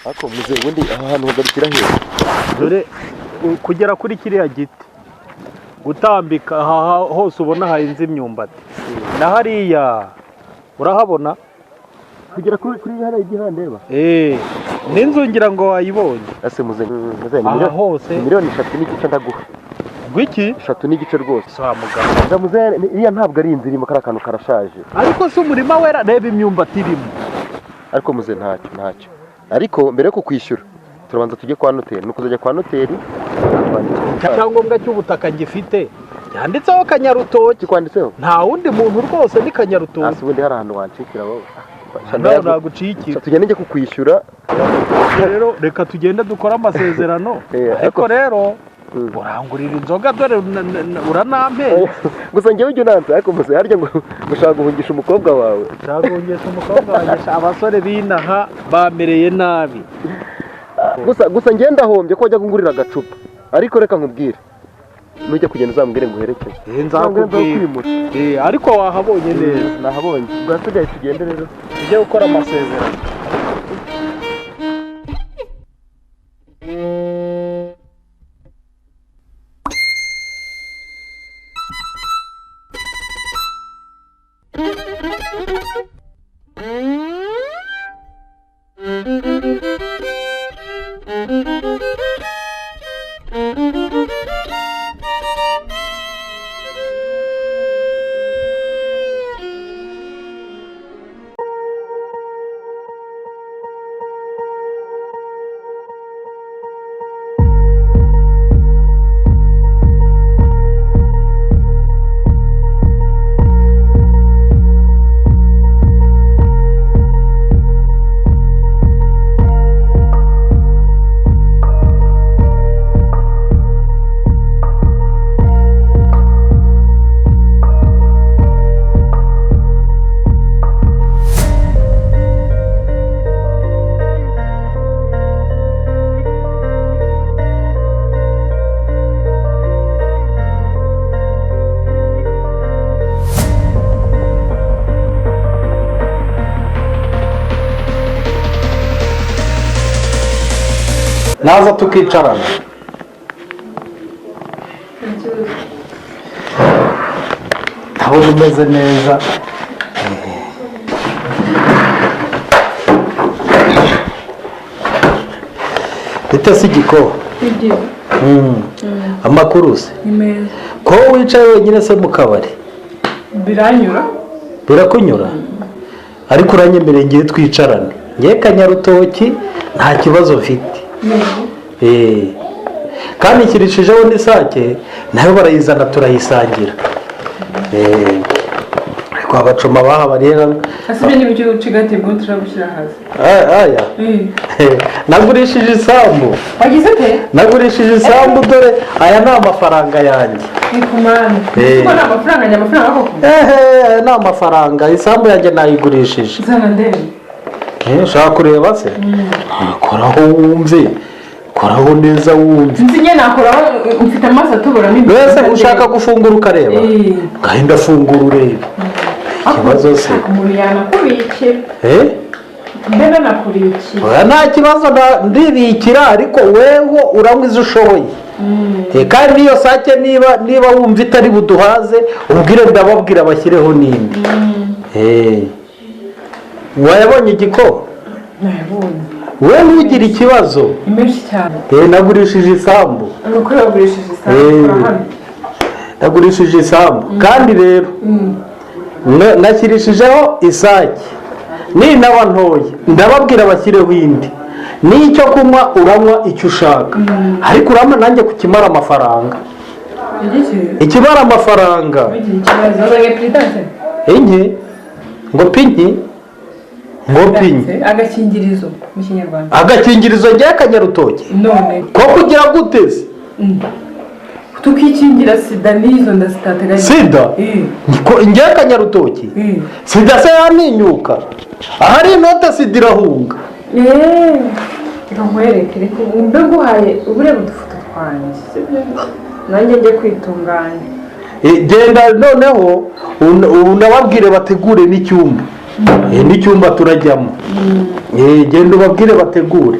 Ariko muze, ubundi aha hantu hagarukira hehe? Dore kugera kuri kiriya giti, gutambika aha hose ubona hahinze imyumbati, na hariya urahabona. Kugera kuri hariya igihandeba? Eh, n'inzu ngira ngo wayibonye. Ese muze, muze, ni Aha hose. miliyoni 3.5 ndaguha. Gwiki? 3.5 rwose. Sa mugabo. Nga muze, iriya ntabwo ari inzu irimo, kariya kantu karashaje. Ariko se umurima wera, reba imyumbati irimo. Ariko muze, ntacyo, ntacyo, ariko mbere yo kukwishyura turabanza tujye kwa noteri, ni ukuzajya kwa noteri kwandikira. Icyangombwa cy'ubutaka ngifite cyanditseho Kanyarutoki. Kikwanditseho? Nta wundi muntu rwose, ni Kanyarutoki. Hasi ubundi hari ahantu wancikira wowe? Nawe nagucikira. Tugende njye kukwishyura. Rero reka tugende dukore amasezerano. Ariko ariko rero urangurira inzoga, dore uranampe. Gusa njyewe ujya unanze. Ariko muze, harya ngo ushaka guhungisha umukobwa wawe? Nshaka umukobwa wanjye. Abasore b'inaha bamereye nabi. Gusa njye ndahombye ko wajya kungurira agacupa, ariko reka nkubwire, nujya kugenda uzambwire ngo uherekeze. Nzakubwira. Ariko wahabonye neza? Nahabonye. Ubwo hasigaye tugende rero. Tujye gukora amasezerano. Naza tukicarana. Ndabona umeze neza. Bite se igiko? Ni byiza. Amakuru se? Ni meza. Ko wicaye wenyine se mu kabari? Biranyura. Birakunyura? Ariko uranyemereye ngiye twicarane, ngiye Kanyarutoki, nta kibazo mfite. Kandi ikirishijeho n'isake nayo barayizana turayisangira. Ariko abacoma bahabariye. Ese ibyo ni ibyo ucigatiye bwo turagushyira hasi? Aya nagurishije isambu. Wagize ute? Nagurishije isambu, dore aya ni amafaranga yanjye. Ni ku mana! Kuko ni amafaranga yanjye, amafaranga koko? Ehe, aya ni amafaranga, isambu yanjye nayigurishije. Zana ndebe. Ushaka kureba se? Koraho wumve, koraho neza wumve. Nzi njye nakoraho, mfite amaso atoboramo imbere. Mbese ushaka gufungura ukareba? Ngaho ndafungura urebe. Ikibazo se? Umuntu yanakubikira. Mbe nanakubikira. Oya, nta kibazo, ndibikira, ariko weho uranywa izo ushoboye. Kandi n'iyo sake niba wumva itari buduhaze ubwire, ndababwira bashyireho n'indi. Wayabonye igiko? Nayabonye. We ntugire ikibazo. Ni menshi cyane. Nagurishije isambu. Ni ukuri wagurishije isambu? Urahamye? Nagurishije isambu, kandi rero nashyirishijeho isake, ninaba ntoya ndababwira bashyireho indi. N'icyo kunywa uranywa icyo ushaka, ariko urampa nanjye kukimara amafaranga. Igiki? Ikibara amafaranga. Ntugire ikibazo. Wazanye puridanse? Inki ngo pinki ngo pinki. Agakingirizo mu Kinyarwanda. Agakingirizo njye Kanyarutoki? None? Ko kugira gute se? Tukikingira sida n'izo nda zitateganyijwe. Sida? Njye Kanyarutoki? Sida se yaninyuka? Ahari inote sida irahunga. Reka nkwereke, reka mbe nguhaye ureba udufoto twanjye, sibyo? Nanjye njye kwitunganya. Genda noneho unababwire bategure n'icyumba. N'icyumba turajyamo. Genda ubabwire bategure.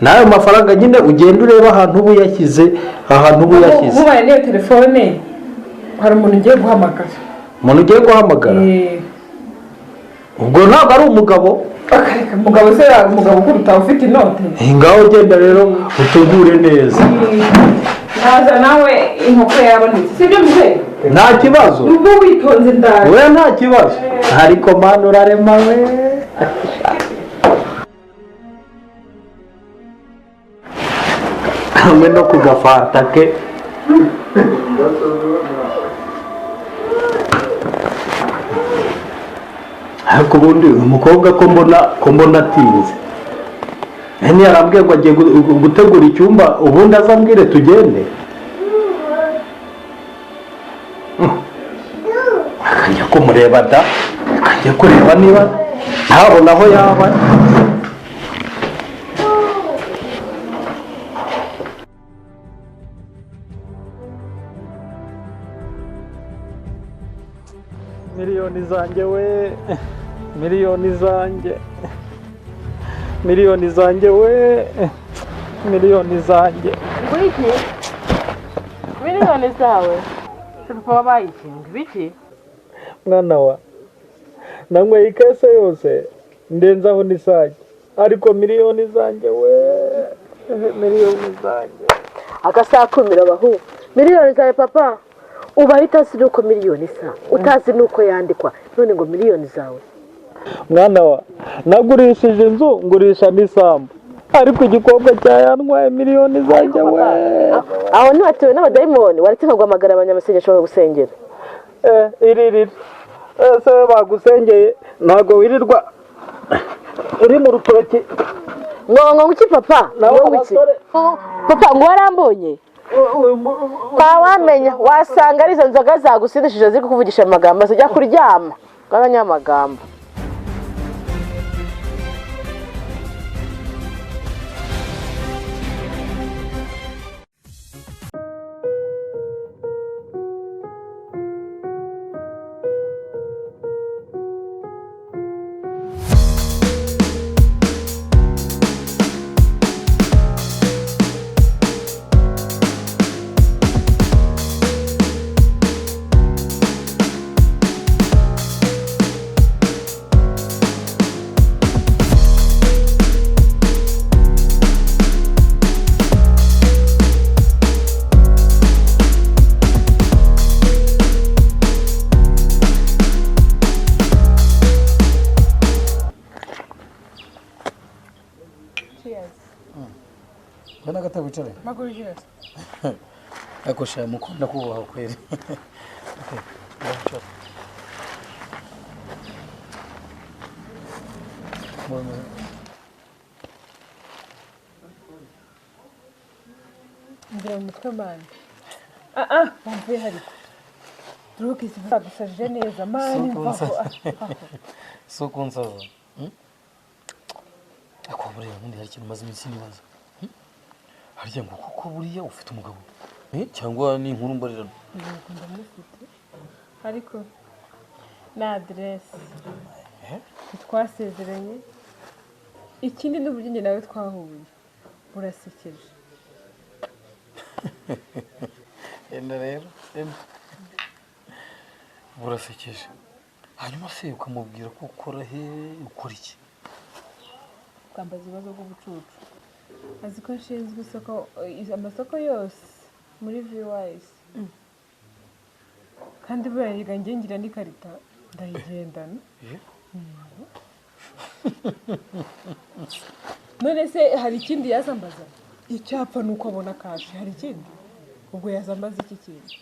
N'ayo mafaranga nyine ugenda ureba ahantu uba uyashyize, ahantu uba uyashyize. Mubaye n'iyo telefone hari umuntu ugiye guhamagara. Umuntu ugiye guhamagara? Ubwo ntabwo ari umugabo. Akareka umugabo se, umugabo ukuruta ufite inote. Ngaho ugenda rero utegure neza. Naza nawe inkoko yabonetse, sibyo mzee? Nta kibazo. Ubwo witonze ndaje. We nta kibazo, ariko mani urarema we. Hamwe no kugafanta ke. Ariko ubundi uyu mukobwa ko mbona atinze, ntiyarambwiye ngo agiye gutegura icyumba, ubundi azambwire tugende. Akajya kumureba da, akajya kureba niba ntabona aho yaba. Miliyoni zanjye we, miliyoni zanjye, miliyoni zanjye we, miliyoni zanjye. Wiki? Miliyoni zawe? Papa wabaye iki? Biki? Mwana wa, nanyweye ikese yose ndenzaho n'isake, ariko miliyoni zanjye we, miliyoni zanjye. Agasakumira abahu. Miliyoni zawe papa? Ubaye utazi nuko miliyoni isa, utazi nuko yandikwa, none ngo miliyoni zawe. Mwana wa, nagurishije inzu ngurisha n'isambu, ariko igikobwa cyayantwaye miliyoni zanjye we. Aho ntiwatewe n'abadayimoni, waretse nkaguhamagara abanyamasengesho bakagusengera. Iririre ese we bagusengeye ntabwo wirirwa uri mu rutoki. Ngo iki papa? Ngo iki? Papa ngo warambonye? Wamenya wasanga ari izo nzoga zagusindishije ziri kukuvugisha amagambo, zijya kuryama bw'abanyamagambo. Ariko sha mukunda kubaha kweli. Ngira mu mutwe mani. Wamvuye hariko. Druki zivagusajije neza mani mvaho. Soko nsaza. Ako buriya ubundi hari ikintu maze iminsi nibaza. Harya ngo kuko buriya ufite umugabo cyangwa ni inkuru mbarirano? Yego ndamufite, ariko na aderesi twasezeranye. Ikindi n'uburyo njye nawe twahuye burasekeje. Enda rero burasekeje. Hanyuma se ukamubwira ko ukora he, ukora iki? Ukambaza ibibazo bw'ubucucu. Azi ko nshinzwe isoko, amasoko yose muri VYS. Kandi buriya yiga njye ngira n'ikarita ndayigendana. None se hari ikindi yazambaza? Icyapfa nuko abona kashi, hari ikindi? Ubwo yazambaza iki kintu?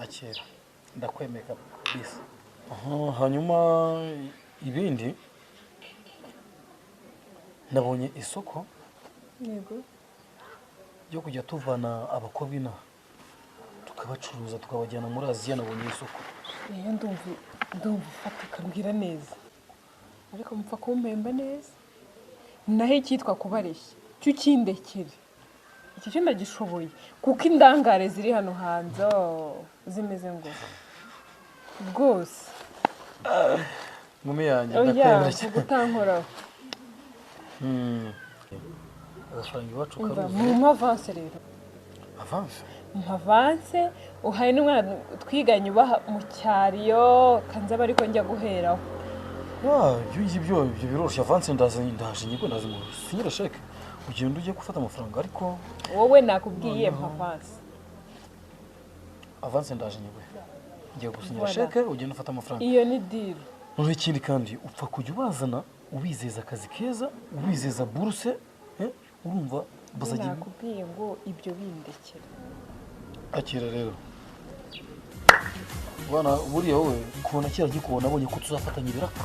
Akera ndakwemeka kabisa. Hanyuma ibindi nabonye isoko yego ryo kujya tuvana abakobwa inaha tukabacuruza tukabajyana muri Aziya. Nabonye isoko. Iyo ndumva ifatika mbwira neza, ariko mupfa kumpemba neza. Naho icyitwa kubareshya cyo ukindekere, iki cyo ndagishoboye kuko indangare ziri hano hanze zimeze ngo rwose. Nkumi yanjye Oya, ndakwemera cyane. kugutankoraho. Agafaranga iwacu Umva, karuzuye. mu avance rero. Avance? Mu avance, uhaye n'umwana twiganye ubaha mu cyariyo, kanzaba ariko njya guheraho. Ibyo ngibyo ibyo biroroshye. Avance ndaje ndaje nyiko ndaje ngo sinyira sheke. Ugenda ujye gufata amafaranga ariko wowe nakubwiye mpa avance. Avance ndaje nyiko. Ngiye gusinyira Voilà. sheke ugenda ufata amafaranga. Iyo ni deal. Noneho ikindi kandi upfa kujya ubazana ubizeza akazi keza, ubizeza buruse, urumva bazajya Nakubwiye ngo ibyo bindekere. Akira rero. Bana buriya wowe kubona kera gikubona abonye ko tuzafatanya ibiraka.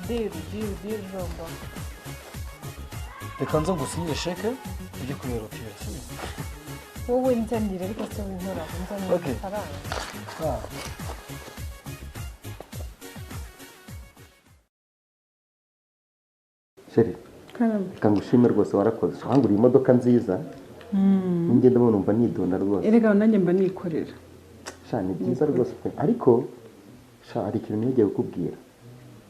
Deal, deal, deal jombo. Reka nze ngusinyire sheke ujye kubera sibyo? Wowe nzanire ariko se winkoraho, nzanire Okay. amafaranga. Sheri, reka ngushime rwose warakoze. Wanguriye imodoka nziza. Ninjye ndabona numva nidonda rwose. Erega nanjye mba nikorera. Sha ni byiza rwose pe. Ariko sha hari ikintu nibagiwe kukubwira.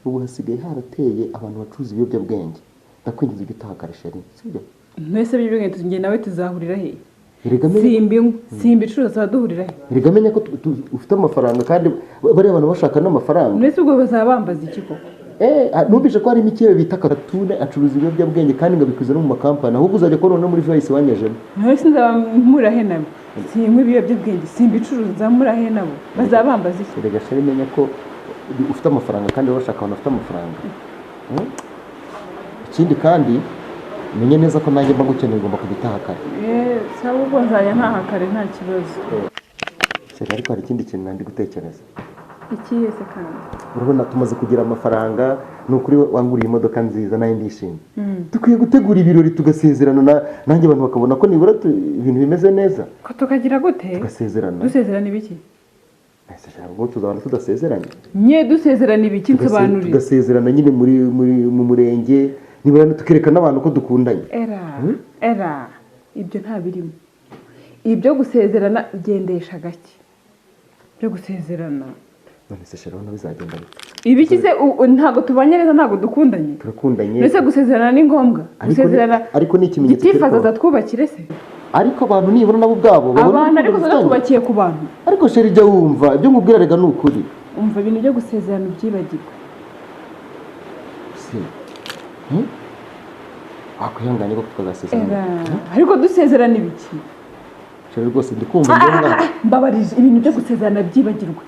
Ubu hasigaye harateye abantu bacuruza ibiyobyabwenge. Ndakwinginze ujye utaha kare sheri, sibyo? Mwese by'ubwenge njye nawe tuzahurira he? Erega menya Simbi simbi icuruza tuzaduhurira he? erega menya ko ufite amafaranga kandi bariya abantu bashaka n'amafaranga. Mwese ubwo bazaba bambaza iki koko? Numvise ko hari imikebe bita Katune acuruza ibiyobyabwenge kandi ngo abikuza no mu makampani, ahubwo uzajya kubona no muri Vice wanyejemo. Mwese nzaba mpura he nabo? Sinywa ibiyobyabwenge, simbi icuruza nzamura he nabo? Bazaba bambaza iki? Erega sheri menya ko ufite amafaranga kandi baba bashaka abantu bafite amafaranga. Ikindi kandi menye neza ko nanjye mba ngukeneye ugomba kujya utaha kare. Sawa ubwo nzajya ntaha kare nta kibazo. Sheri ariko hari ikindi kintu nandi gutekereza. Ikihe se kandi? Urabona tumaze kugira amafaranga, ni ukuri wanguriye imodoka nziza nayo ndishimye. Dukwiye gutegura ibirori tugasezerana nanjye abantu bakabona ko nibura ibintu bimeze neza. Ko tukagira gute? Tugasezerana. Dusezerana ibiki? Ubwo tuzabana tudasezeranye. Nye dusezerana ibiki nsobanurire. Tugasezerana nyine muri mu murenge, nibura tukereka n'abantu ko dukundanye. Era ibyo nta birimo. Ibyo gusezerana gendesha gake. Byo gusezerana. None se sheri urabona bizagenda bite? Ibiki se ntabwo tubanye neza ntabwo dukundanye. Turakundanye. Mbese gusezerana ni ngombwa? Gusezerana ariko ni ikimenyetso gitifaza zatwubakire se? Ariko abantu nibura nabo ubwabo babona abantu ariko zatwubakiye ku bantu. Ariko sheri jya wumva ibyo nkubwira rega ni ukuri. Umva ibintu byo gusezerana ubyibagirwe. Si. Wakwihanganye ko tukazasezerana. Ariko dusezerana ibiki? Sheri rwose ndikumva ngombwa. Mbabarije ibintu byo gusezerana byibagirwe.